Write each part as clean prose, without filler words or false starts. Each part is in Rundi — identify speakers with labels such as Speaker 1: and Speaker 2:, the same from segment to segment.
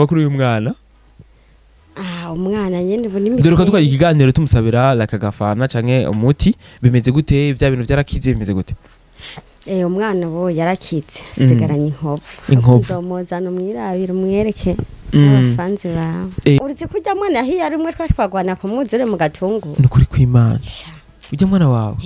Speaker 1: Makuru y'umwana.
Speaker 2: Ah, umwana nyene ubu ni
Speaker 1: Dore ko twari ikiganiro tumusabira like agafana canke umuti, bimeze gute? Bya bintu byarakize, bimeze gute?
Speaker 2: Eh, umwana ubu yarakitse, sigaranye inkovu.
Speaker 1: Inkovu.
Speaker 2: Nzomuzana umwirabire umwereke n'abafanzi bawe. Uretse ko urya mwana yahiye ari umwe twagwana ku mwuzure mu gatungu.
Speaker 1: Ni ukuri kw'Imana. Urya mwana wawe?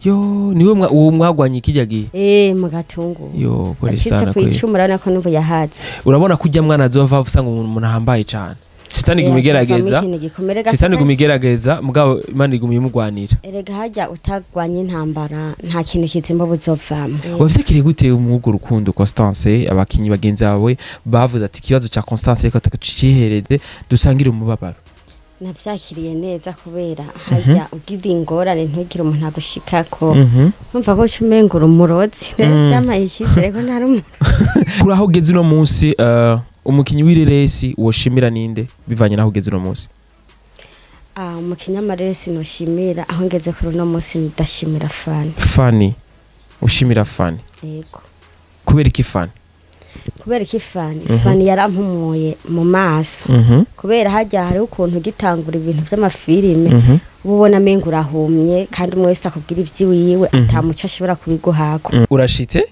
Speaker 1: Yo, niwe uwo mwagwanye kirya gihe?
Speaker 2: Eh, mu gatungu.
Speaker 1: Yo, pole
Speaker 2: Yashitse
Speaker 1: sana kweli.
Speaker 2: kw'icuma, urabona ko n'ubu yahatse.
Speaker 1: Urabona ko urya mwana azova usanga umuntu ahambaye cane. Shitani iguma igerageza.
Speaker 2: Ikintu gikomere
Speaker 1: Shitani iguma igerageza, mugabo Imana iguma imugwanira.
Speaker 2: Erega harya utagwanye intambara nta kintu kizimba buzovamo.
Speaker 1: Wavyakiriye gute umwugo rukundo Constance? Abakinyi bagenzi bawe bavuze ati ikibazo ca Constance reka tucihereze dusangire umubabaro.
Speaker 2: Navyakiriye neza kubera harya ugira ingorane ntugire umuntu agushikako. Numva ko ucumengura umurozi. Rero vyamaye icizere ko ntari umurozi.
Speaker 1: Kuri aho ugeze uno munsi, umukinyi w'ireresi woshimira ninde bivanye naho ugeze uno munsi?
Speaker 2: Ah, umukinyi w'amareresi noshimira aho ngeze kuri uno munsi ndashimira Fani.
Speaker 1: Fani. Ushimira Fani.
Speaker 2: Yego.
Speaker 1: Kubera iki Fani?
Speaker 2: Kubera iki Fani? Fani yarampumuye mu maso. Kubera harya hari ukuntu ugitangura ibintu vy'amafilime, ubona amenga urahumye kandi umwe wese akubwira ivyiwiwe atamuco ashobora kubiguhako.
Speaker 1: Urashitse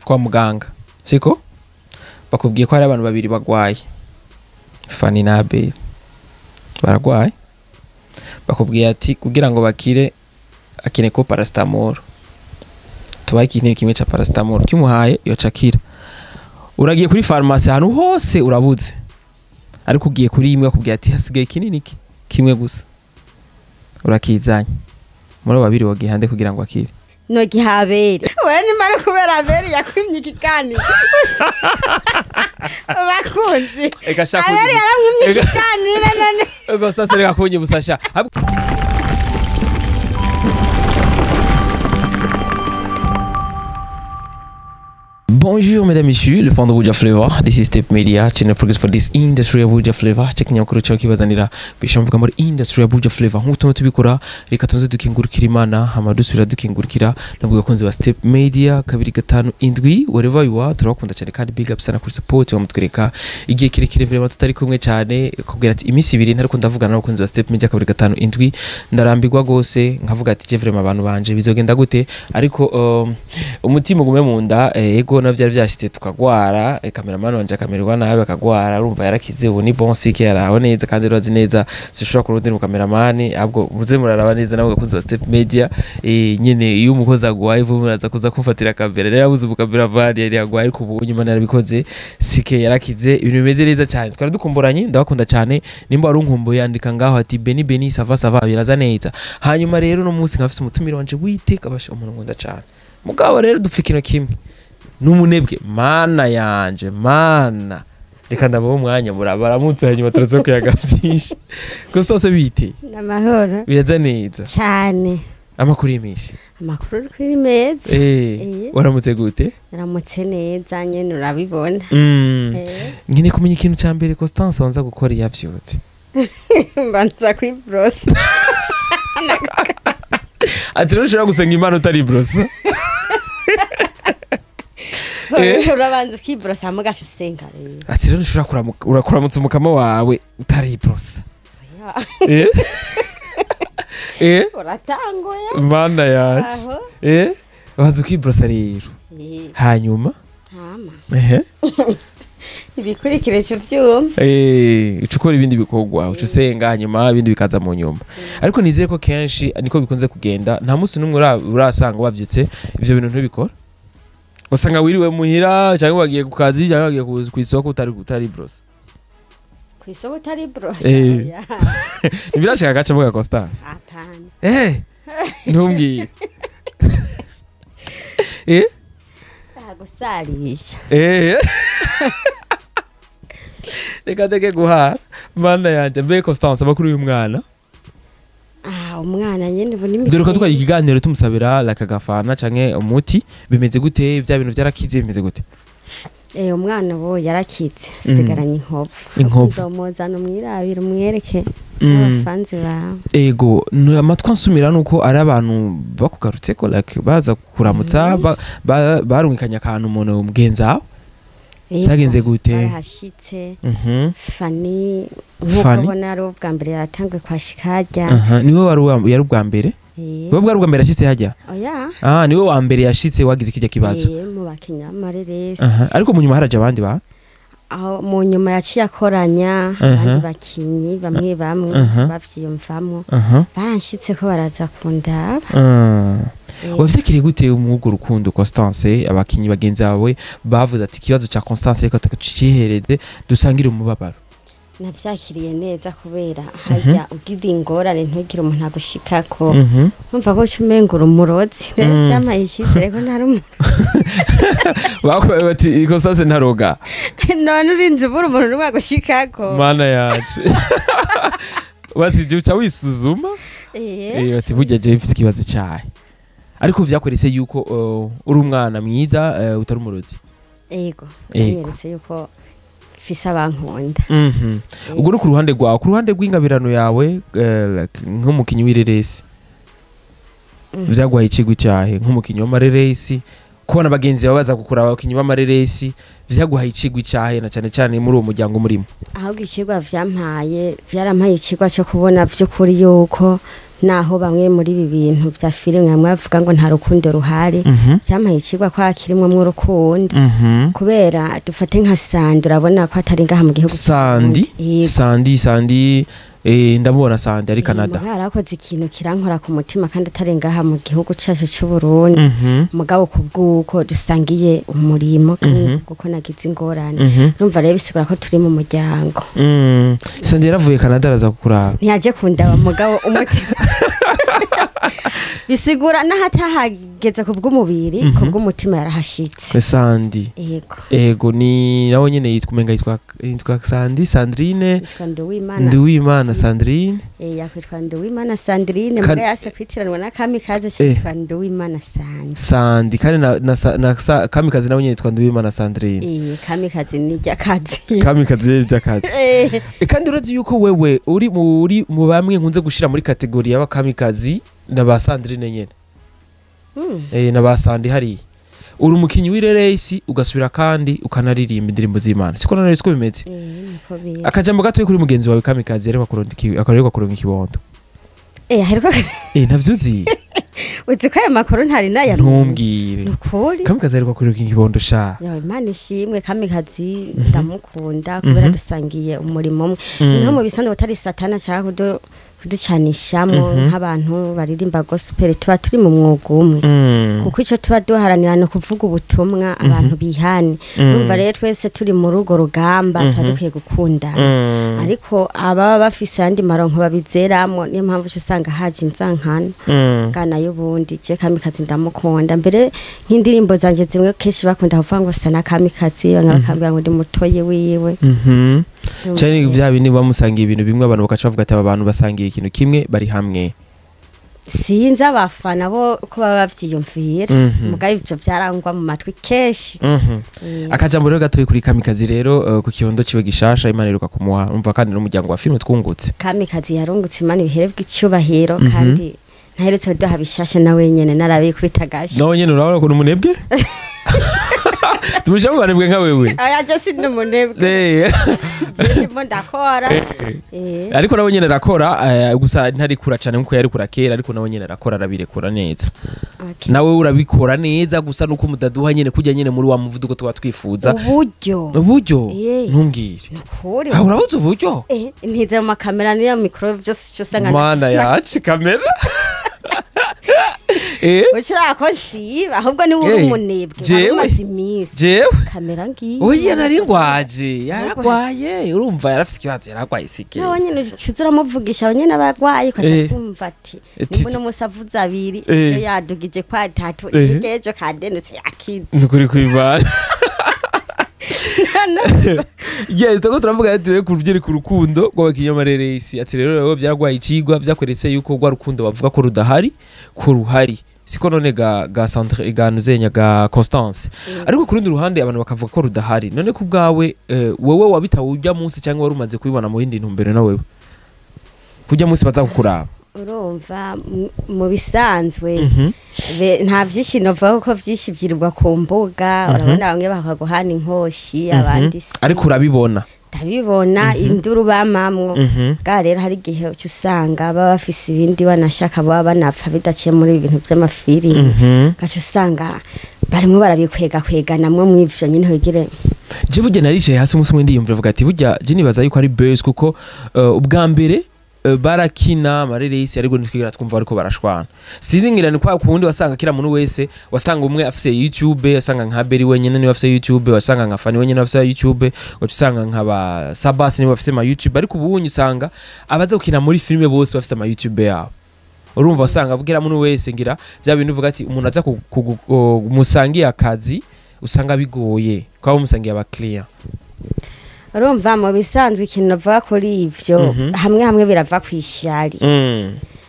Speaker 1: kwa muganga, siko? Bakubwiye ko hari abantu babiri bagwaye, Fani na Abel baragwaye. Bakubwiye ati kugira ngo bakire akine ko paracetamol, tubaye ikintu kimwe ca paracetamol kimuhaye yocakira. Uragiye kuri farumasi ahantu hose urabuze, ariko ugiye kuri imwe akubwiye ati hasigaye kinini kimwe gusa, urakizanye. Muri babiri wagihande kugira ngo akire.
Speaker 2: No gihabere wewe ni mara kubera Abeli yakwimye ikiganiro. Bakunzi
Speaker 1: Eka shaka
Speaker 2: Abeli yaramwimye ikiganiro none.
Speaker 1: Ego sasa reka kunyibusasha. Bonjour mesdames, messieurs, le fond de Buja Flavor. This is Step Media, channel progress for this industry of Buja Flavor. Check nyakuru cyo kibazanira bishamvuga muri industry ya Buja Flavor. Nkuko tuma tubikora, reka tunze dukingurukira Imana, hama dusubira dukingurukira nabwo bakunzi ba Step Media 257, wherever you are, turabakunda cyane kandi big up sana kuri support bamutwereka igihe kirekire vraiment tutari kumwe cyane. Kubwira ati iminsi ibiri ntariko ndavugana n'abakunzi ba Step Media 257, ndarambirwa gose nkavuga ati je vraiment abantu banje bizogenda gute, ariko umutima ugume mu nda. Ego na byari byashitse tukagwara, cameraman wanje akamererwa nabi akagwara, urumva yarakize ubu ni bon sike yaraho neza kandi urazi neza sishobora kurondera mu cameraman, ahubwo muze muraraba neza nabo gakunzi ba Step Media. Nyene iyo umukozi agwaye vuba muraza kuza kumfatira kamera, rero abuze ubukamera van yari agwaye, ariko ubu nyuma narabikoze sike yarakize, ibintu bimeze neza cyane. Twari dukumburanye, ndabakunda cyane. Nimba wari unkumbuye andika ngaho ati Beni Beni sava sava biraza neza. Hanyuma rero no munsi nkafise umutumiro wanje witeka basha umuntu nkunda cyane, mugabo rero dupfa ikintu kimwe n'umunebwe. Mana yanje mana, reka ndabaho umwanya murabaramutse hanyuma turaza kuyaga byinshi. Constance bite?
Speaker 2: Namahoro.
Speaker 1: Biraza neza
Speaker 2: cyane.
Speaker 1: Amakuru y'imisi?
Speaker 2: Amakuru kuri meza.
Speaker 1: Waramutse gute?
Speaker 2: Naramutse neza nyene urabibona.
Speaker 1: Nkine kumenya ikintu ca mbere Constance wanza gukora iyo yavyutse.
Speaker 2: Mbanza kwibrosa.
Speaker 1: Ati rero ushobora gusenga Imana utari brosa.
Speaker 2: Urabanza ukibrosa mugasha usenga rero.
Speaker 1: Ati rero ushobora urakuramutsa umukama wawe utaribrosa.
Speaker 2: Uratangoye.
Speaker 1: Mana yacu. Waza ukibrosa rero. Hanyuma?
Speaker 2: Hama. Ibikurikira cyo byumva.
Speaker 1: Uca ukora ibindi bikorwa, uca usenga hanyuma ibindi bikaza mu nyuma. Ariko nizere ko kenshi niko bikunze kugenda, nta munsi n'umwe urasanga wavyutse ivyo bintu ntubikora. Usanga wiriwe muhira cyangwa wagiye ku kazi cyangwa wagiye ku isoko utari brosa.
Speaker 2: Ku isoko utari brosa.
Speaker 1: Nibirashaka gace mvuga Constance.
Speaker 2: Apana.
Speaker 1: Ntumbwire.
Speaker 2: Agusalisha.
Speaker 1: Reka ndeke guhara. Mana yanje mbe Constance amakuru y'umwana.
Speaker 2: Ah, umwana nyene ubu ni
Speaker 1: Dore ko twari ikiganiro tumusabira like agafana canke umuti, bimeze gute? Bya bintu byarakize, bimeze gute?
Speaker 2: Umwana ubu yarakitse, sigaranye inkovu.
Speaker 1: Inkovu.
Speaker 2: Nzomuzana umwirabire umwereke n'abafanzi bawe.
Speaker 1: Ego, amatwi ansumira nuko ari abantu bakugarutseko like baza kukuramutsa, barungikanye akantu umuntu mugenzi wawe. Vyagenze gute?
Speaker 2: Barahashitse. Fani nkuko ubona ari ubwa mbere yatanguye kwashika hajya.
Speaker 1: Niwe wari yari ubwa mbere? Wewe bwari ubwa mbere yashitse hajya?
Speaker 2: Oya.
Speaker 1: Niwe wa mbere yashitse wagize kijya kibazo.
Speaker 2: Mu bakinya amareresi.
Speaker 1: Ariko mu nyuma haraje abandi ba?
Speaker 2: Aho mu nyuma yaciye akoranya abandi bakinyi bamwe bamwe bavyiyumvamo. Baranshitse ko baraza kundaba.
Speaker 1: Wavyakiriye gute umwugo rukundo Constance? Abakinyi bagenzi bawe bavuze ati ikibazo ca Constance reka tucihereze dusangire umubabaro.
Speaker 2: Navyakiriye neza kubera hajya ugira ingorane ntugire umuntu agushikako. Numva ko ucumengura umurozi. Vyamaye icizere ko ntari umurozi.
Speaker 1: Bakwe bati Constance ntaroga.
Speaker 2: None urinze ubura umuntu numwe agushikako.
Speaker 1: Mana yaje. Bati je uca wisuzuma? Bati burya je mfise ikibazo cahe. Ariko vyakweretse yuko uri umwana mwiza utari umurozi.
Speaker 2: Yego. Vyanyeretse yuko fisa bankunda.
Speaker 1: Ubwo no ku ruhande rwawe, ku ruhande rw'ingabirano yawe nk'umukinyi w'ireresi. Vyaguhaye ikigwi cyahe nk'umukinyi w'amareresi? Kubona bagenzi bawe baza gukura abakinyi b'amareresi vyaguhaye ikigwi cyahe na cyane cyane muri uwo muryango murimo?
Speaker 2: Ahubwo ikigwa vyampaye, vyarampaye ikigwa cyo kubona vy'ukuri yuko naho bamwe muri ibi bintu vya filime bamwe bavuga ngo nta rukundo ruhari, vyampaye ikigwa ko hakirimwo mwo rukundo. Kubera dufate nka Sandi, urabona ko atari ngaha mu gihugu.
Speaker 1: Sandi Sandi Sandi ndabona Sandi ari Canada.
Speaker 2: Yarakoze ikintu kirankora ku mutima kandi atari ngaha mu gihugu cacu c'u Burundi. Mugabo kubwuko dusangiye umurimo kuko nagize ingorane. Numva rero bisigura ko turi mu muryango.
Speaker 1: Sandi yaravuye Canada araza kukuraba.
Speaker 2: Ntiyaje kundaba mugabo umutima. Bisigura n'ahatahageze kubw'umubiri, kubw'umutima yarahashitse.
Speaker 1: Sandi.
Speaker 2: Yego.
Speaker 1: Ego ni nawe nyene yitwa umenga yitwa Sandi Sandrine.
Speaker 2: Yitwa Nduwimana.
Speaker 1: Nduwimana Sandrine.
Speaker 2: Yakwitwa Nduwimana Sandrine mugabo yase kwitiranwa na Kamikaze yitwa Nduwimana Sandi.
Speaker 1: Sandi kandi na Kamikaze nawe nyene yitwa Nduwimana Sandrine.
Speaker 2: Kamikaze ni ryakazi.
Speaker 1: Kamikaze ni ryakazi. Kandi urazi yuko wewe uri mu bamwe nkunze gushira muri kategori y'aba Kamikazi na ba Sandrine nyene. Na ba Sandi hari. Uri umukinyi w'ireresi ugasubira kandi ukanaririmba indirimbo z'Imana. Siko none siko bimeze.
Speaker 2: Niko biri.
Speaker 1: Akajambo gato kuri mugenzi wawe Kamikaze ariko akorerwa kuronka ikibondo.
Speaker 2: Ariko
Speaker 1: ntavyuzi.
Speaker 2: Uzi ko aya makuru ntari naya.
Speaker 1: Ntumbwire.
Speaker 2: Nukuri.
Speaker 1: Kamikaze ariko kuronka ikibondo sha.
Speaker 2: Yo Imana ishimwe Kamikazi ndamukunda kubera dusangiye umurimo umwe. Niho mu bisanzwe utari satana ashaka kuducanishamo nk'abantu baririmba gospel tuba turi mu mwuga umwe. Kuko ico tuba duharanira no kuvuga ubutumwa abantu bihane. Numva rero twese turi mu rugo rugamba tuba dukwiye gukundana. Ariko ababa bafise andi maronko babizeramo niyo mpamvu uca usanga haje inzankano. Bwana y'ubundi je Kamikazi ndamukunda. Mbere nk'indirimbo zanje zimwe kenshi bakunda kuvuga ngo sana Kamikazi bamwe bakambwira ngo ndi mutoye wiwe.
Speaker 1: Cyane vya bindi bamusangiye ibintu bimwe abantu bakaca bavuga ati aba bantu basangiye ikintu kimwe bari hamwe.
Speaker 2: Sinzi abafana bo ko baba bavyiyumvira mugabo ivyo vyarangwa mu matwi kenshi.
Speaker 1: Akajambo rero gatoyi kuri Kamikazi rero ku kibondo ciwe gishasha Imana iruka kumuha umva kandi n'umuryango wa filime twungutse.
Speaker 2: Kamikazi yarungutse Imana ibiherevwe icubahiro kandi ntaherutse kuduha bishasha na wenyene narabikubita gashi.
Speaker 1: Nawe nyene urabona ko umunebwe? Tumusha mubanebwe nka wewe.
Speaker 2: Aya je si n'umunebwe. Je ndimo ndakora.
Speaker 1: Ariko nawe nyene arakora gusa ntarikura cyane nkuko yari kura kera ariko nawe nyene arakora arabirekura neza. Nawe urabikora neza gusa nuko mudaduha nyene kujya nyene muri wa muvuduko tuba twifuza.
Speaker 2: Uburyo.
Speaker 1: Uburyo? Ntumbwire.
Speaker 2: Nukuri.
Speaker 1: Ah urabuze uburyo?
Speaker 2: Ntize mu makamera niya micro byose cyo sanga.
Speaker 1: Mana yacu kamera.
Speaker 2: Ushira ko siba ahubwo ni uri umunebwe amazi imisi.
Speaker 1: Jewe
Speaker 2: kamera ngiye.
Speaker 1: Oya nari ngwaje yaragwaye urumva yarafise ikibazo yaragwaye sike.
Speaker 2: Nawe nyene ucuzura muvugisha abanyene abagwaye ukaza twumva ati nimba musavuza abiri ejo yadugije kwa tatu ejo kadenutse yakize.
Speaker 1: Nukuri kwibana. Yes, tuko turavuga ati rero kuvyeri ku rukundo rw'abakinyamareresi ati rero byaragwaye ikigwa byakweretse yuko rwa rukundo bavuga ko rudahari ko ruhari siko none ga centre ga nuzenya ga Constance. Ariko ku rundi ruhande abantu bakavuga ko rudahari none ku bwawe wewe wabitawe ujya munsi cyangwa wari umaze kubibona mu yindi ntumbero na wewe kujya munsi baza kukuraba.
Speaker 2: Urumva mu bisanzwe nta vyinshi nova kuko vyinshi vyirirwa ku mbuga. Urabona bamwe bakaguhana inkoshi, abandi si.
Speaker 1: Ariko urabibona?
Speaker 2: Ndabibona, induru bamamwo. Bwa rero hari igihe uca usanga baba bafise ibindi banashaka, baba banapfa bidaciye muri ibi bintu vy'amafilimi, ugaca usanga barimwo barabikwega kweganamwo mw'ivyo nyene wigire.
Speaker 1: Je burya naricaye hasi umunsi umwe ndiyumvira, avuga ati burya je nibaza yuko ari buzz, kuko ubwa mbere barakina amareresi ariko ntitwigera twumva bariko barashwana. Sinzi ngira ni kwa kundi wasanga kila muntu wese, wasanga umwe afise YouTube, wasanga nka Beri wenyene niwe afise YouTube, wasanga nka Fani wenyene afise YouTube, waca usanga nka ba Sabas niwe bafise ama YouTube. Ariko ubunye usanga abaza gukina muri filime bose bafise ama YouTube yabo. Urumva wasanga bwira muntu wese ngira bya bintu uvuga ati umuntu aza musangiye akazi usanga bigoye kwa umusangiye aba client.
Speaker 2: Urumva mu bisanzwe ikintu navuga kuri ivyo, hamwe hamwe birava kw'ishari.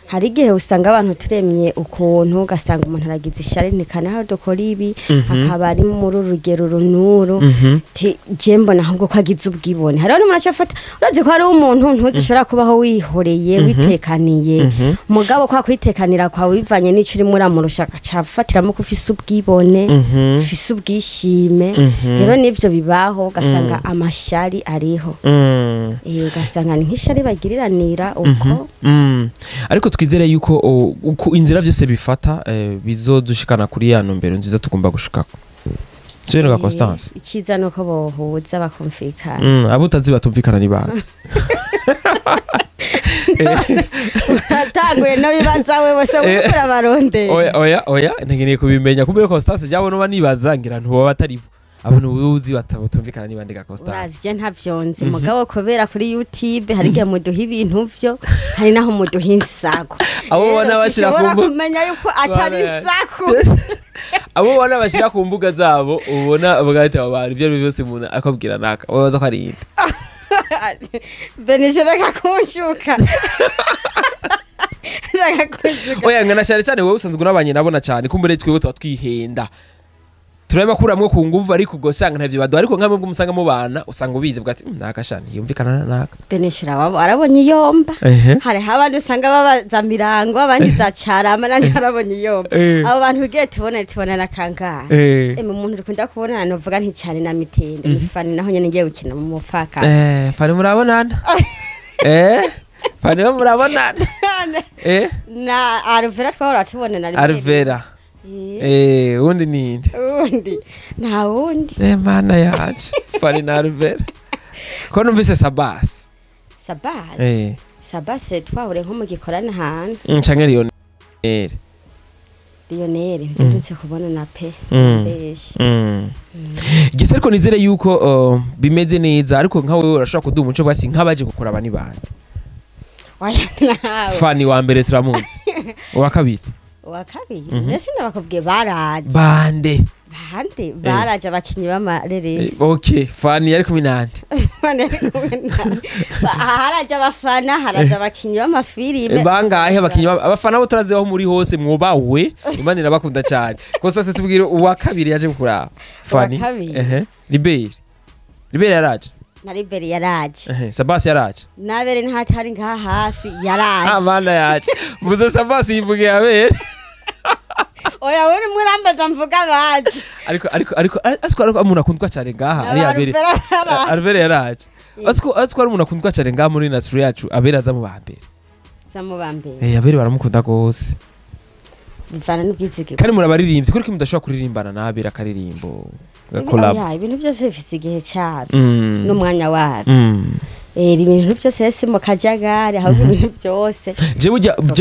Speaker 2: Hari igihe usanga abantu turemye ukuntu, ugasanga umuntu aragize ishari ntikana aho dukora ibi, akaba ari muri urugero runuru. Ti je mbona ahubwo ko agize ubwibone. Hariho n'umuntu acafata, urazi ko hariho umuntu ntuzi ushobora kubaho wihoreye, witekaniye, mugabo kwa kwitekanira kwawe bivanye n'ico urimo uramurusha, agacafatiramo ko ufise ubwibone, ufise ubwishime. Rero nivyo bibaho, ugasanga amashari ariho. Ugasanga ni nk'ishari bagiriranira uko.
Speaker 1: Ariko twizere yuko uko inzira byose bifata bizodushikana kuri ya ntumbero nziza tugomba gushikako. Sibyo ga Constance?
Speaker 2: Iciza nuko bohuza bakumvikana.
Speaker 1: Abo utazi batumvikana ni bande?
Speaker 2: Atanguye no bibaza we bose gukora baronde.
Speaker 1: Oya, oya, oya, ntegeneye kubimenya kubera Constance jabo no nibaza ngira ntuba batari abantu uzi batumvikana ni bande ga Constance?
Speaker 2: Urazi je ntavyonzi, mugabo kubera kuri YouTube hari igihe muduha ibintu vyo, hari naho muduha insago.
Speaker 1: Abo ubona bashira ku
Speaker 2: Sinshobora kumenya yuko atari isaku.
Speaker 1: Abo ubona bashyira ku mbuga zabo, ubona bagahita abantu ibyo ari byo byose umuntu akabwira naka babaza ko ari inde?
Speaker 2: Benisho, reka kunshuka, reka kunshuka.
Speaker 1: Oya, ngana cyane cyane wowe usanzwe unabanye nabona cyane, kumbure twebwe tuba twihenda turabakuramwo ku nguvu, ariko ubwo usanga ntavyo baduha. Ariko nkamwe bwo mubana usanga ubizi bwa ati naka shani yumvikana naka."
Speaker 2: Benisho arabonye iyomba. Hariho abandi usanga babaza Mirango, abandi za Carama, nanjye arabonye iyomba. Abo bantu ugiye tubona tubonana kangahe? Eme, umuntu dukunda kubonana novuga nti cyane na Mitende, ni Fani, naho nyene ngiye gukina mu mupfakazi.
Speaker 1: Fani murabonana? Fani bo murabonana?
Speaker 2: Na Alvera twahora tubonana rimwe.
Speaker 1: Alvera. Undi ninde?
Speaker 2: Uwundi nta wundi.
Speaker 1: Mana yaje, Fani na Alvera, ko numvise Sabas?
Speaker 2: Sabas. Sabas twahure nko mu gikorana ahantu.
Speaker 1: Canke Lionel?
Speaker 2: Lionel ntiduherutse kubonana pe. Benshi.
Speaker 1: Gisa ariko nizere yuko bimeze neza. Ariko nka wewe urashobora kuduha umuco basi nk'abaje gukora aba ni bande?
Speaker 2: Oya, nawe.
Speaker 1: Fani wa mbere turamuzi, uwa kabiri?
Speaker 2: Uwa kabiri mbese ndabakubwiye baraje.
Speaker 1: Bande?
Speaker 2: Bande baraje, abakinyi b'amareresi.
Speaker 1: Okay, Fani yari kumwe nande?
Speaker 2: Fani ari kumwe haraje abafana, haraje abakinyi b'amafilime.
Speaker 1: Bangahe abakinyi abafana bo turazi aho muri hose, mwubawe, Imana irabakunda cyane. Kosa se tubwire uwa kabiri yaje kuraba Fani.
Speaker 2: Uwa kabiri?
Speaker 1: Ehe, Liberi, Liberi yaraje?
Speaker 2: Na Liberi yaraje.
Speaker 1: Ehe, Sabasi yaraje?
Speaker 2: Nabere ntatari ngaha hafi yaraje.
Speaker 1: Amana yaje, mvuze Sabasi yivugiye abere.
Speaker 2: Oya, wewe murambaza mvuga baje.
Speaker 1: Ariko ariko umuntu akundwa cyane ngaha ari Abere. Albert yaraje. Aziko ari umuntu akundwa cyane ngaha muri industry yacu, Abere aza mu bambere.
Speaker 2: Za mu bambere.
Speaker 1: Abere baramukunda gose.
Speaker 2: Bivana n'ubwizigirwa.
Speaker 1: Kandi murabaririmbyi, kuri kimwe mudashobora kuririmbana na Abere akaririmbo collab?
Speaker 2: Oya, ibintu byose bifise igihe cyabyo n'umwanya wabyo. Ibintu byose si mu kajagari, ahubwo ibintu byose.
Speaker 1: Je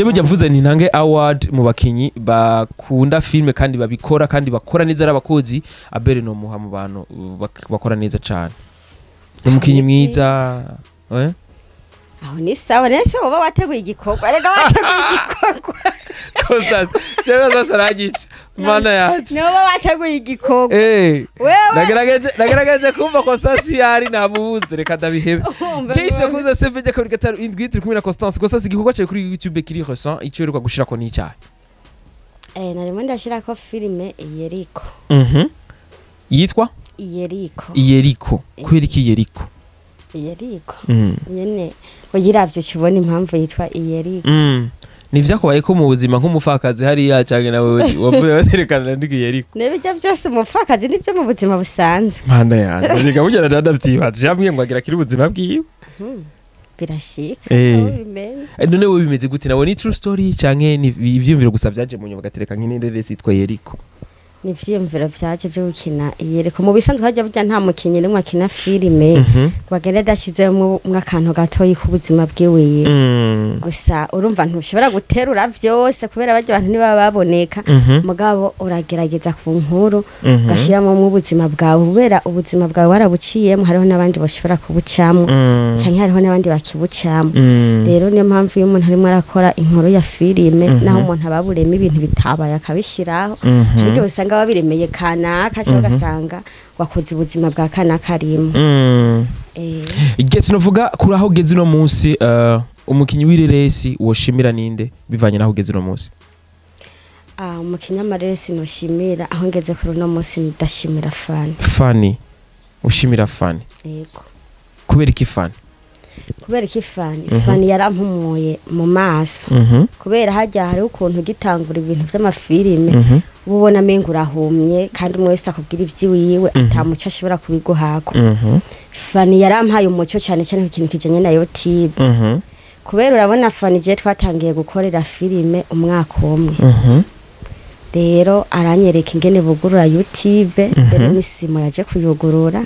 Speaker 1: burya mvuze nti ntange award mu bakinyi bakunda filme kandi babikora kandi bakora neza ari abakozi, Abere no muha mu bantu bakora neza cyane. Ni umukinyi mwiza. Eh?
Speaker 2: Aho ni sawa nese woba wateguye igikorwa, rega wateguye igikorwa.
Speaker 1: Kosas, jewe sasa aragica. Mana yaje.
Speaker 2: Niba wateguye igikorwa. Wewe.
Speaker 1: Nagerageje kumva Constance yari namubuze, reka ndabihebe.
Speaker 2: Umva.
Speaker 1: Keisha kuza 7 kabiri gatanu indwi, turi kumwe na Constance. Constance, igikorwa cyawe kuri YouTube kiri recent icyo uheruka gushirako ni icyahe?
Speaker 2: Narimo ndashirako filime Iyeriko.
Speaker 1: Yitwa?
Speaker 2: Iyeriko.
Speaker 1: Iyeriko. Kubera iki Iyeriko?
Speaker 2: Iyeriko. Nyene uyiravye ukibona impamvu yitwa Iyeriko.
Speaker 1: Nivyakubaye ko mu buzima nk'umupfakazi hariya canke nawe wavuye baterekana ndigiye ariko
Speaker 2: Nebijya byose umupfakazi nibyo mu buzima busanzwe.
Speaker 1: Mana yanjye, reka burya ndavyibaza yambwiye ngo agira kiri ubuzima bwiwe.
Speaker 2: Birashika ubimenye.
Speaker 1: None wowe bimeze gute nawe, ni true story canke ni ivyiyumviro gusa vyaje mu nyuma gatereka nk'inderesi yitwa Yeriko?
Speaker 2: Ni ivyiyumviro vyaje vyo gukina Yeriko. Mu bisanzwe hajya burya nta mukinyi n'umwe akina filime bagenda adashizemwo akantu gatoyi k'ubuzima bwiwe. Gusa urumva ntushobora guterura vyose kubera barya abantu ntibaba baboneka, mugabo uragerageza ku nkuru ugashiramo mu buzima bwawe, kubera ubuzima bwawe warabuciyemo hariho n'abandi bashobora kubucamo canke hariho n'abandi bakibucamo. Rero niyo mpamvu iyo umuntu arimo arakora inkuru ya filime naho umuntu ababurema ibintu bitabaye akabishiraho, haryo usanga babiremeye kanaka cyangwa ugasanga wakoze ubuzima bwa kanaka arimo.
Speaker 1: Igetse novuga kuri aho ugeze uno munsi, umukinyi w'ireresi woshimira ninde bivanye naho ugeze uno munsi?
Speaker 2: Umukinyi w'amareresi noshimira aho ngeze kuri uno munsi ndashimira Fani.
Speaker 1: Fani, ushimira Fani?
Speaker 2: Yego.
Speaker 1: Kubera iki Fani?
Speaker 2: Kubera iki Fani? Fani yarampumuye mu maso. Kubera hajya hariho ukuntu gitangura ibintu vy'amafilime ubona menga urahumye kandi umwe wese akubwira ivyiwiwe atamuco ashobora kubiguhako. Fani yarampaye umuco cyane cyane ku kintu kijanye na YouTube. Kubera urabona Fani je twatangiye gukorera filime umwaka umwe. Rero aranyereka ingene bugurura YouTube, rero ni Simo yaje kuyugurura.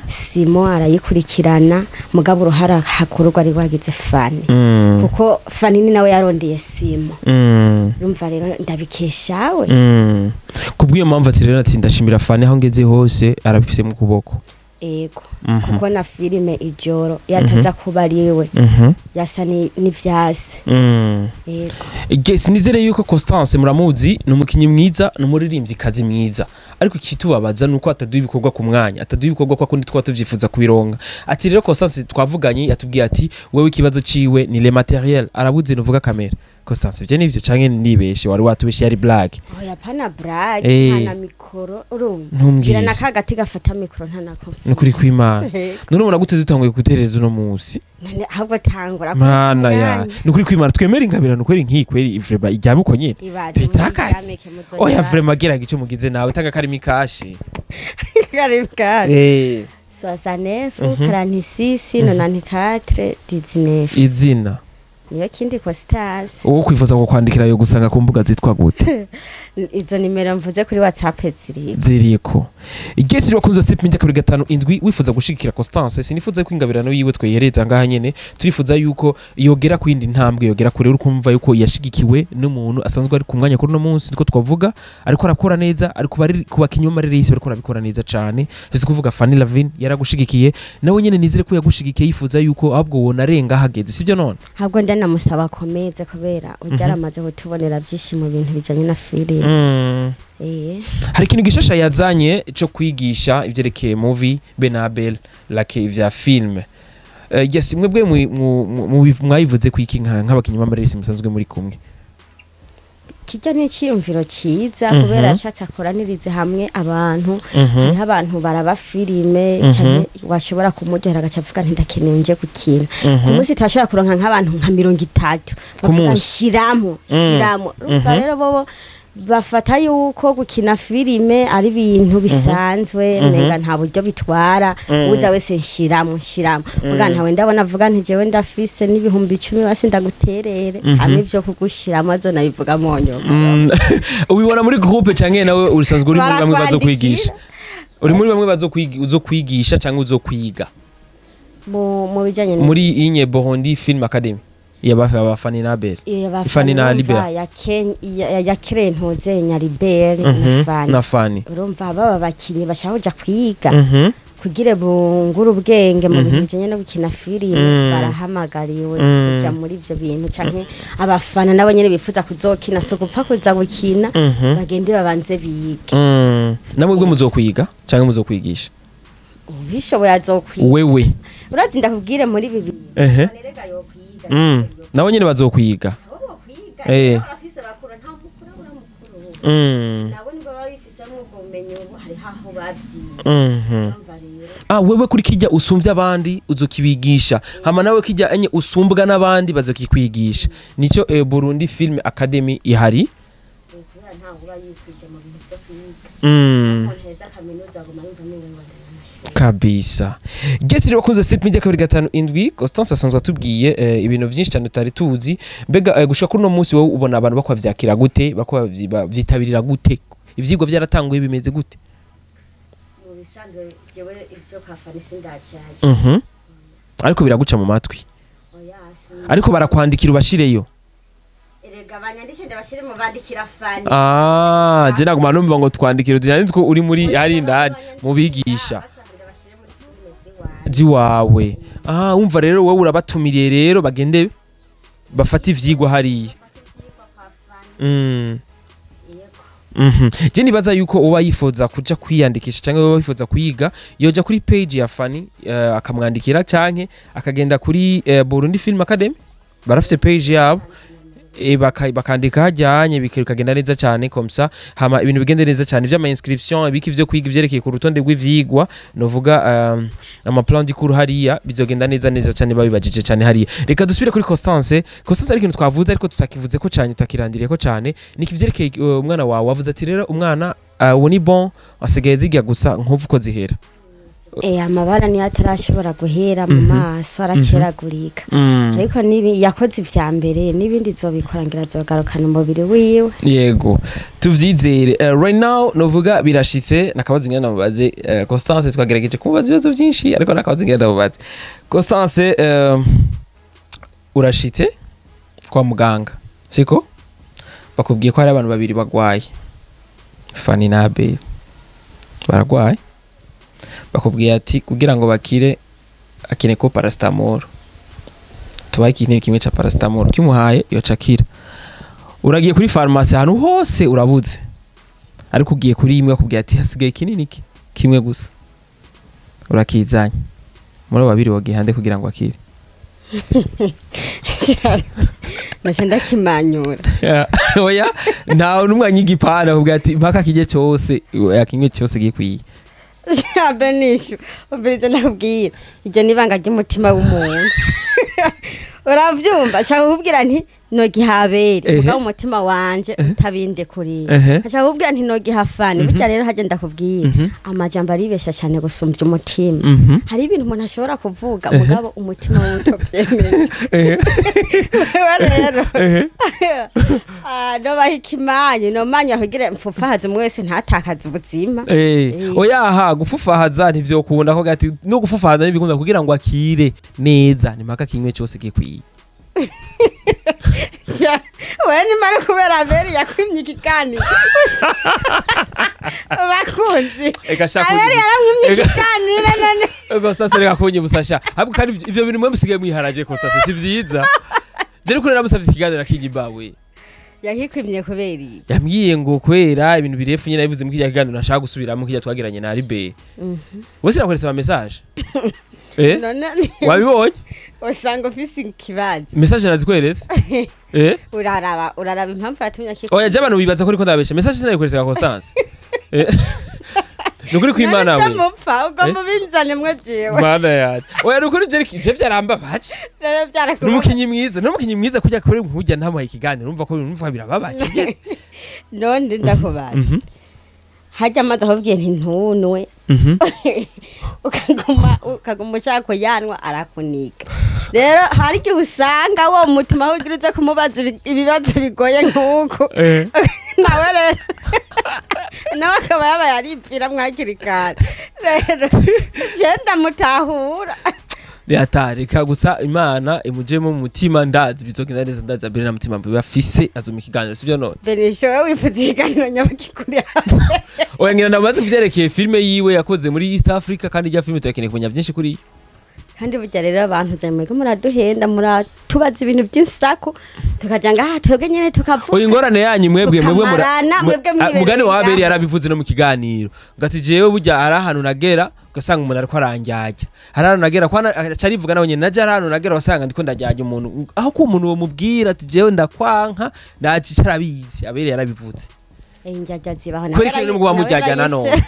Speaker 2: Simo arayikurikirana, mugabo uruhara hakorwa ari wagize Fani. Kuko Fani ni nawe yarondeye Simo. Urumva rero ndabikeshawe.
Speaker 1: Kubwiyo mpamvu ati rero ati ndashimira Fani aho ngeze hose arabifise mu kuboko.
Speaker 2: Ego. Kuko na filime ijoro yataza kuba ariwe yasa n'ivyase. Ego.
Speaker 1: Yes, nizere yuko Constance muramuzi, ni umukinyi mwiza, ni umuririmbyi kazi mwiza, ariko ikitubabaza nuko ataduha ibikorwa ku mwanya, ataduha ibikorwa kwa kundi twa tuvyifuza kubironka. Ati rero Constance twavuganye yatubwiye ati wewe ikibazo ciwe ni le matériel, arabuze nuvuga kamera. Constance ivyo nivyo canke nibeshe wari watubeshe yari blague?
Speaker 2: Oya pana blague, pana mikoro urumva. Gira nakagati gafata mikoro ntanako.
Speaker 1: Nukuri kw'Imana. None ubona gute dutanguye gutereza uno munsi?
Speaker 2: None ahubwo tangura.
Speaker 1: Mana ya. Nukuri kw'Imana twemera ingabirano kweri nkiyi kweri vrema ijyaba uko nyene. Twitakaze. Oya vrema gira gice mugize nawe tanga karimi kashi.
Speaker 2: Karimi kashi. 69 46 94 19.
Speaker 1: Izina.
Speaker 2: Niyo kindi Constance.
Speaker 1: Uwo kwifuza ko kwandikira yo gusanga ku mbuga zitwa gute?
Speaker 2: Izo nimero mvuze kuri WhatsApp
Speaker 1: ziriko. Igesi rwakunze Step Media 257 wifuza gushigikira Constance, sinifuza ko ingabirano yiwe twehereza ngaha nyene, turifuza yuko yogera kwindi ntambwe, yogera kure urukumva yuko yashigikiwe n'umuntu asanzwe ari ku mwanya kuri no munsi niko twavuga, ariko arakora neza, ariko bari kubakinyi b'amareresi bariko arabikora neza cane. Bivuze kuvuga Fanny Lavin yaragushigikiye, nawe nyene nizere ko yagushigikiye yifuza yuko ahubwo wonarenga hageze, sibyo none?
Speaker 2: Ahubwo ndanamusaba komeze kubera uryaramaze kutubonera byinshi mu bintu bijanye na filime.
Speaker 1: Hari ikintu gishasha yazanye cyo kwigisha ivyerekeye movie Benabel like vya film. Yes, mwebwe mwayivuze kwiki nk'abakinyi b'amareresi musanzwe muri kumwe?
Speaker 2: Kijya ni icyiyumviro cyiza kubera yashatse akoranirize hamwe abantu, hariho abantu baraba filime cyane washobora kumuryohera agaca avuga nti ndakeneye nje gukina. Ku munsi tashobora kuronka nk'abantu nka 30 bavuga shiramo shiramo. Urumva rero bobo bafata yuko gukina filime ari ibintu bisanzwe, menga nta buryo bitwara, uza wese nshiramo nshiramo. Muga ntawe ndabona avuga nti jewe ndafise n'ibihumbi 10 basi ndaguterere hamwe ivyo kugushiramo azo nabivuga monyo.
Speaker 1: Ubibona muri groupe canke nawe usanzwe uri muri bamwe bazokwigisha? Uri muri bamwe bazokwigisha canke uzokwiga?
Speaker 2: Mu bijanye
Speaker 1: muri inye Burundi Film Academy yabafa Fanny Nabel. Fanny na Libert
Speaker 2: ya Ken ya Krentoze nya Libert na Fanny.
Speaker 1: Na Fanny.
Speaker 2: Urumva baba bakinyi bashaka kuja kwiga kugira bungura ubwenge mu bintu bijanye no gukina filime, barahamagariwe kuja muri ivyo bintu canke abafana nabo nyene bifuza kuzokina, so gupfa kuza gukina bagende babanze bige.
Speaker 1: Namwe bwo muzokwiga canke muzokwigisha?
Speaker 2: Ubishoboye azokwiga.
Speaker 1: Wewe
Speaker 2: urazi ndakubwire muri bibi. Nerega yokwiga.
Speaker 1: Nabo nyene bazokwiga.
Speaker 2: Abafise bakura nta mukuru ura mukuru. Nabo nibo babifise mu bumenyi ubu hari haho bavyiye.
Speaker 1: Wewe kuri kijya usumvye abandi uzokibigisha, hama nawe kijya enye usumbwa n'abandi bazokikwigisha. Nico Burundi Film Academy ihari.
Speaker 2: Kubera ntawe uba yikwije mu bintu byo kwiga. Umuntu heza kaminuza aguma yumva amengo ngo ndana.
Speaker 1: Kabisa. Gesi rero bakunze Step Media 257, Constance asanzwe atubwiye ibintu byinshi cyane tutari tuzi. Mbega gushika kuri no munsi wowe ubona abantu bakwavyakira gute, bakwa vyitabirira gute, ivyigwa byaratanguye bimeze gute?
Speaker 2: Mu bisanzwe jewe ibyo kwa Fani sindajaye.
Speaker 1: Ariko biraguca mu matwi?
Speaker 2: Oya,
Speaker 1: Ariko barakwandikira ubashireyo?
Speaker 2: Erega banyandike ndabashire mu bandikira Fani.
Speaker 1: Ah, je naguma numva ngo twandikire, nzi ko uri muri hari indani mu bigisha.
Speaker 2: Bashaka ndabashire muri filime ziwawe.
Speaker 1: Ziwawe. Ah, umva rero, wowe urabatumiriye rero bagende bafate ivyigwa hariya.
Speaker 2: Bafate ivyigwa kwa Fani. Yego.
Speaker 1: Je nibaza yuko uba yifuza kuja kwiyandikisha cyangwa uba yifuza kuyiga yoja kuri page ya Fanny, akamwandikira canke akagenda kuri Burundi Film Academy, barafise page yabo, bakandika hajyanye bikagenda neza cyane comme ça, hama ibintu bigende neza cyane vy'ama inscription, ibiki vyo kwiga ivyerekeye ku rutonde rw'ivyigwa, novuga ama plan du cours hariya bizogenda neza neza cyane babibajije cyane hariya. Reka dusubire kuri Constance. Constance, ari ikintu twavuze ariko tutakivuze ko cyane, tutakirandiriye ko cyane, ni kivyerekeye umwana wawe. Wavuze ati rero umwana ubu ni bon, asigaye zirya gusa nkuvu ko zihera.
Speaker 2: Amabara niyo atarashobora guhera mu maso, araceragurika. Ariko nibi yakoze ivya mbere n'ibindi zobikora, ngira azogarukana umubiri wiwe.
Speaker 1: Yego, tuvyizere. Right now novuga birashitse nakabazo ngenda mubaze Constance. Twagerageje kumubaza ibibazo byinshi ariko nakabazo ngenda mubaze Constance. Urashitse kwa muganga, siko? Bakubwiye ko hari abantu babiri bagwaye, Fanny na Abel baragwaye. Bakubwiye ati kugira ngo bakire akine ko paracetamol, tubaye ikintu kimwe ca paracetamol kimuhaye yoca akira. Uragiye kuri farumasi, ahantu hose urabuze, ariko ugiye kuri imwe akubwiye ati hasigaye kinini kimwe gusa, urakizanye. Muri abo babiri wagiye hande kugira ngo akire?
Speaker 2: Naca ndakimanyura.
Speaker 1: Oya, ntawe n'umwe anyigipana, akubwira ati mpaka kijye cyose, yakinywe cyose gikwiye.
Speaker 2: Benishu, ubirize, ndakubwira iryo ni ibanga ry'umutima w'umuntu, uravyumva? Nshaka kukubwira nti nogihabere, mugabo umutima wanje utabinde kuriya. Nshaka kukubwira nti nogiha Fani. Burya rero hajya ndakubwira, amajambo aribesha cyane gusumbya umutima. Hari ibintu umuntu ashobora kuvuga, mugabo umutima wiwe utavyemeza. Wewe rero, nobaha ikimanyu, nomanya kugira mfufahaze umwe wese ntatakaze ubuzima.
Speaker 1: Oya, aha gufufahaza ntivyokunda, ko gati no gufufahaza ntibikunda. Kugira ngo akire neza ni mpaka kimwe cyose gikwiye.
Speaker 2: We nimara kubera Abeli yakwimye ikiganiro, bakunzi.
Speaker 1: Eka shaka.
Speaker 2: Abeli yaramwimye ikiganiro none.
Speaker 1: Constance, reka kunyibutsa sha. Ahubwo kandi ivyo bintu mwe musigaye mwiharaje, Constance, si vyiza. Je ariko naramusavye ikiganiro akinyibawe.
Speaker 2: Yakikwimye kubera iki?
Speaker 1: Yambwiye ngo kwera ibintu birefu nyine nabivuze mu kirya kiganiro nashaka gusubiramo, kirya twagiranye na Aribe. Wese nakweretse ama message,
Speaker 2: None
Speaker 1: wabibonye?
Speaker 2: Usanga ufise ikibazo.
Speaker 1: Message narazikweretse.
Speaker 2: Uraraba impamvu yatumye akikwima.
Speaker 1: Oya, je abantu bibaza ko uriko ndabesha. Message sinayikweretse ka Constance. Nukuri kwimana we.
Speaker 2: Mupfa ubwo mubinzane mwe jewe.
Speaker 1: Mana yaje. Oya, nukuri je vyarambabaje.
Speaker 2: Rero byarakubabaje.
Speaker 1: Numukinyi mwiza, numukinyi mwiza kujya kuri nkujya ntamuhaye ikiganiro, urumva ko urumva birababaje.
Speaker 2: None ndakubaza, hajya amazi akubwiye nti ntunwe, ukaguma ushaka kuyanwa, arakuniga. Rero hari igihe usanga wo mutima ugira uze kumubaza ibibazo bigoye nk'uko, nawe rero nawe akaba yabaye aripfira mwakiri kare. Rero je ndamutahura.
Speaker 1: Yatareka gusa Imana imujemo mu mutima, ndazi bizogenda neza, ndazi abere na mutima bafise azuma ikiganiro, sivyo none?
Speaker 2: Benisho, wewe wifuza ikiganiro nyabakikuri?
Speaker 1: Oya, ngira ndabaze kuvyerekeye filme yiwe yakoze muri East Africa, kandi rya filme turakeneye kumenya byinshi kuri yo.
Speaker 2: Kandi burya rero abantu mwebwe muraduhenda, muratubaza ibintu by'insaku, tukaja ngaha twebwe nyene tukavuga.
Speaker 1: Oya, ingorane yanyu mwebwe
Speaker 2: Tukamarana, mwebwe mwibereye
Speaker 1: mugani wa Abeli
Speaker 2: ngaho.
Speaker 1: Yarabivuze no mu kiganiro ngati jewe burya hari ahantu nagera ugasanga umuntu ariko aranjyajya, hari ahantu nagera kwa acarivuga nawe nyene naje, hari ahantu nagera wasanga ndiko ndajyajya umuntu, aho ko umuntu wo mubwira ati jewe ndakwanka ndacica, arabizi Abeli yarabivuze.
Speaker 2: Injyajya zibaho.
Speaker 1: Kubera ikintu n'ubwo mujyajyana none.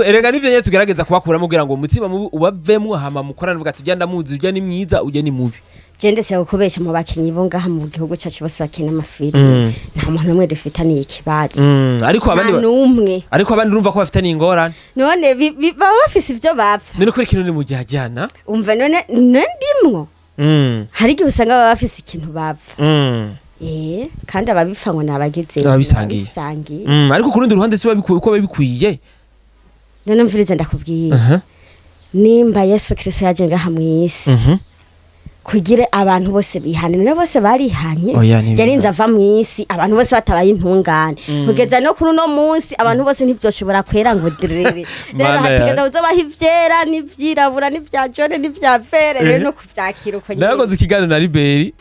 Speaker 1: Erega nivyo nyene tugerageza kubakuramo kugira ngo umutima mubi ubavemwo, hama mukorane uvuga ati ujya ndamuzi, ujya ni mwiza, ujya ni mubi.
Speaker 2: Je ndetse gukubesha mu bakinyi bo ngaha mu gihugu cyacu bose bakina amafilime, nta muntu n'umwe dufitaniye ikibazo.
Speaker 1: Ariko abandi
Speaker 2: nta n'umwe.
Speaker 1: Ariko abandi urumva ko bafitaniye ingorane.
Speaker 2: None baba bafise ivyo bapfa.
Speaker 1: None kubera ikintu ni mujyajyana?
Speaker 2: Umva none ndimwo. Hari igihe usanga baba bafise ikintu bapfa. Kandi ababipfa ngo nabagize
Speaker 1: ababisangiye. Ariko ku rundi ruhande si uko babikwiye.
Speaker 2: None mvirize ndakubwiye. Nimba Yesu Kristo yaje ngaha mu isi kugira abantu bose bihane, none bose barihanye, yarinze ava mu isi abantu bose batabaye intungane. Kugeza no kuri uno munsi abantu bose ntibyoshobora kwera ngo direre. Rero hatigeza uzobaha ivyera n'ivyirabura n'ivya jone n'ivya vere, rero no kuvyakira uko nyine.
Speaker 1: Nakoze ikiganiro na Liberi,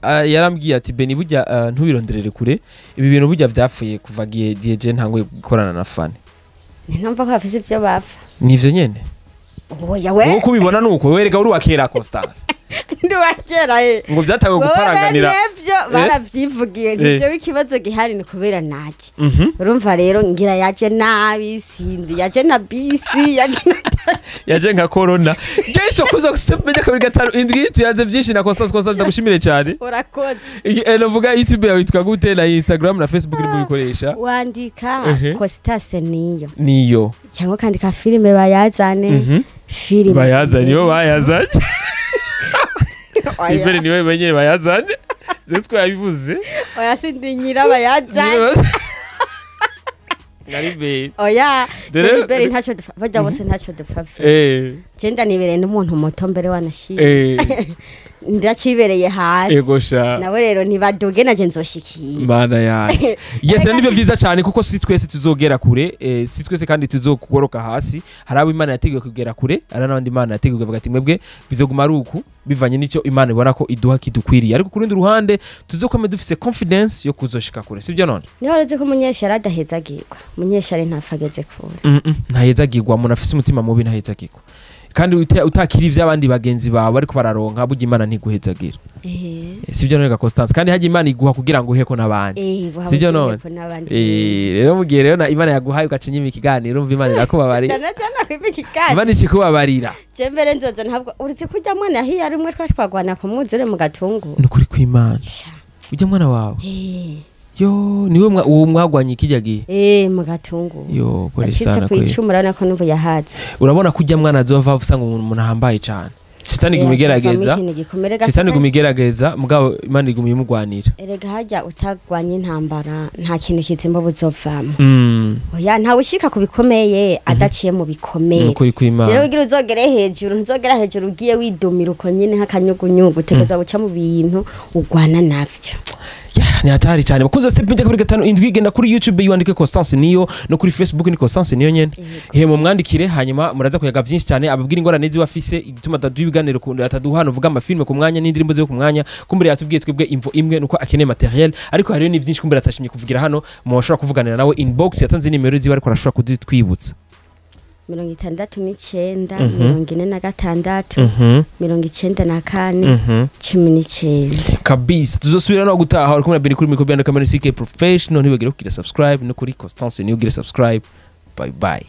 Speaker 1: yarambwiye ati Beni burya ntubironderere kure, ibi bintu burya vyapfuye kuva gihe je ntanguye gukorana na Fani.
Speaker 2: Ntumva ko bafise ivyo bapfa.
Speaker 1: Nivyo nyene.
Speaker 2: Oya we.
Speaker 1: Uko ubibona nuko werega uri wa kera Constance.
Speaker 2: Ndi wa kera
Speaker 1: ngo vyatawe guparanganira.
Speaker 2: Wewe baravyivugiye nivyo bikibazo gihari ni kubera naje. Urumva rero ngira yaje nabi, sinzi yaje na bisi, yaje na
Speaker 1: yaje nka corona. Geso kuzo step 257 tuyaze byinshi na Constance. Constance ndagushimire cyane.
Speaker 2: Urakoze.
Speaker 1: Novuga YouTube yawe yitwa gute na Instagram na Facebook uri bikoresha?
Speaker 2: Wandika Constance niyo.
Speaker 1: Niyo.
Speaker 2: Cyangwa kandika filime bayazane. Filime
Speaker 1: bayazane niyo bayazanye. Ibere niwe benyere bayazane. Zesiko yabivuze.
Speaker 2: Oya sindi nyira bayazane.
Speaker 1: Nari
Speaker 2: oya Liberi ntacyo dupfa, bajya bose ntacyo dupfa. Genda nibereye n'umuntu muto mbere wanashimye. Ndacibereye hasi.
Speaker 1: Ego sha.
Speaker 2: Nawe rero ntibaduge naje nzoshikiye.
Speaker 1: Mana yanjye. Yes, nivyo vyiza cyane kuko si twese tuzogera kure, si twese kandi tuzokugoroka hasi. Hari abo Imana yateguye kugera kure, hari n'abandi Imana yateguye kuvuga ati mwebwe bizoguma ari uku bivanye n'icyo Imana ibona ko iduha kidukwiriye. Ariko kurundi ruhande tuzokome dufise confidence yo kuzoshika kure. Sibyo none?
Speaker 2: Niho uretse ko umunyeshari adahezagirwa. Umunyeshari ntafageze kure.
Speaker 1: Ntahezagirwa, umuntu afise umutima mubi ntahezagirwa. Kandi utakiri ivy'abandi bagenzi bawe ariko bararonka burya Imana ntiguhezagira. Sibyo none Constance? Kandi hajya Imana iguha kugira ngo uheko n'abandi. Sibyo none? Rero mugihe rero na Imana yaguhaye ugacinya ikiganiro umva Imana irakubabarira. Imana ikikubabarira.
Speaker 2: Je mbere nzoza ntabwo uretse kujya mwana hiya ari umwe twagwana ku mwuzure mu gatungu.
Speaker 1: Nukuri kw'Imana. Ujya mwana wawe. Yo niwe uwo mwagwanye kijya gihe.
Speaker 2: Mu gatungu.
Speaker 1: Yo pole sana
Speaker 2: kwe. Kwicumura nako nubu yahatse.
Speaker 1: Urabona kujya mwana azova usanga umuntu ahambaye cyane. Sitani gumigerageza. Sitani gumigerageza mugabo Imana iguma imugwanira.
Speaker 2: Erega hajya utagwanye intambara nta kintu kizimba buzovamo. Oya nta ushika kubikomeye adaciye mu bikomeye.
Speaker 1: Nukuri kw'Imana.
Speaker 2: Rero ugira uzogere hejuru, ntuzogera hejuru ugiye widumira uko nyine nk'akanyugunyugu utegeza guca mu bintu ugwana navyo.
Speaker 1: Ni hatari cyane. Bakunze step 257 genda kuri YouTube yandike Constance niyo, no kuri Facebook ni Constance niyo nyene. He mumwandikire hanyuma muraza kuyaga byinshi cyane ababwira ingorane ziwa afise igituma ataduha ibiganiro ku ataduha no vuga amafilme ku mwanya n'indirimbo ze ku mwanya. Kumbere yatubwiye twebwe imvo imwe nuko akeneye materiel, ariko hariyo ni byinshi kumbere atashimye kuvugira hano, mushobora kuvuganira nawe inbox yatanze nimero ziwe ariko arashobora kuzitwibutsa.
Speaker 2: 69 46 94 19
Speaker 1: kabisa. Tuzosubira no gutaha uri kumwe na Beni kuri micro band kamera CK professional. Ntibagire kugira subscribe no kuri Constance niyo ugira subscribe. Bye bye.